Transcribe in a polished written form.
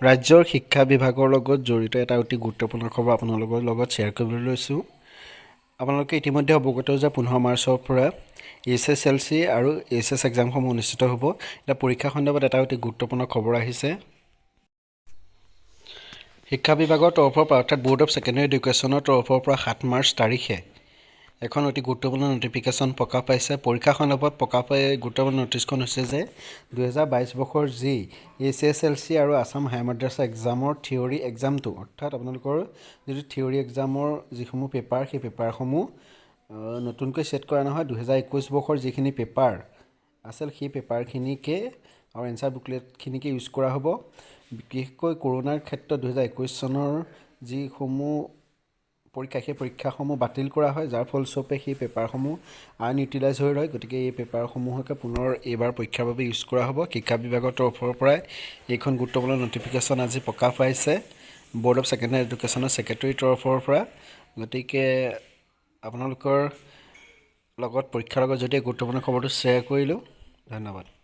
ৰাজ্যৰ শিক্ষা বিভাগৰ লগত জড়িত এটা অতি গুৰুত্বপূৰ্ণ খবৰ আপোনালোকৰ লগত শ্বেয়াৰ কৰিবলৈ লৈছোঁ। আপোনালোকে ইতিমধ্যে অৱগত যে 15 মাৰ্চৰ পৰা এইচএছএলচি আৰু এইচএছ এক্সামসমূহ অনুষ্ঠিত হ'ব। এতিয়া পৰীক্ষা সন্দৰ্ভত এটা অতি গুৰুত্বপূৰ্ণ খবৰ আহিছে। শিক্ষা বিভাগৰ তৰফৰ পৰা, অৰ্থাৎ ব'ৰ্ড অফ ছেকেণ্ডেৰী এডুকেশ্যনৰ তৰফৰ পৰা 7 মাৰ্চ তাৰিখে এখন অতি গুৰুত্বপূৰ্ণ নটিফিকেশ্যন প্ৰকাশ পাইছে। পৰীক্ষা সন্দৰ্ভত প্ৰকাশ পাই গুৰুত্বপূৰ্ণ নটিচখন হৈছে যে 2022 বৰ্ষৰ যি এইচএছএলচি আৰু আছাম হায়াৰ মাদ্ৰাছা এক্সামৰ থিয়ৰী এক্সামটো, অৰ্থাৎ আপোনালোকৰ যিটো থিয়ৰী এক্সামৰ যিসমূহ পেপাৰ, সেই পেপাৰসমূহ নতুনকৈ ছেট কৰা নহয়। 2021 বৰ্ষৰ যিখিনি পেপাৰ আছিল, সেই পেপাৰখিনিকে আৰু এনচাৰ বুকলেটখিনিকে ইউজ কৰা হ'ব। বিশেষকৈ কৰোণাৰ ক্ষেত্ৰত 2021 চনৰ যিসমূহ পৰীক্ষা, সেই পৰীক্ষাসমূহ বাতিল কৰা হয়, যাৰ ফলস্বৰূপে সেই পেপাৰসমূহ আনইউটিলাইজ হৈ ৰয়। গতিকে এই পেপাৰসমূহকে পুনৰ এইবাৰ পৰীক্ষাৰ বাবে ইউজ কৰা হ'ব। শিক্ষা বিভাগৰ তৰফৰ পৰাই এইখন গুৰুত্বপূৰ্ণ নটিফিকেশ্যন আজি প্ৰকাশ পাইছে ব'ৰ্ড অফ ছেকেণ্ডেৰী এডুকেশ্যনৰ ছেক্ৰেটেৰীৰ তৰফৰ পৰা। গতিকে আপোনালোকৰ লগত পৰীক্ষাৰ লগত যদি গুৰুত্বপূৰ্ণ খবৰটো শ্বেয়াৰ কৰিলোঁ। ধন্যবাদ।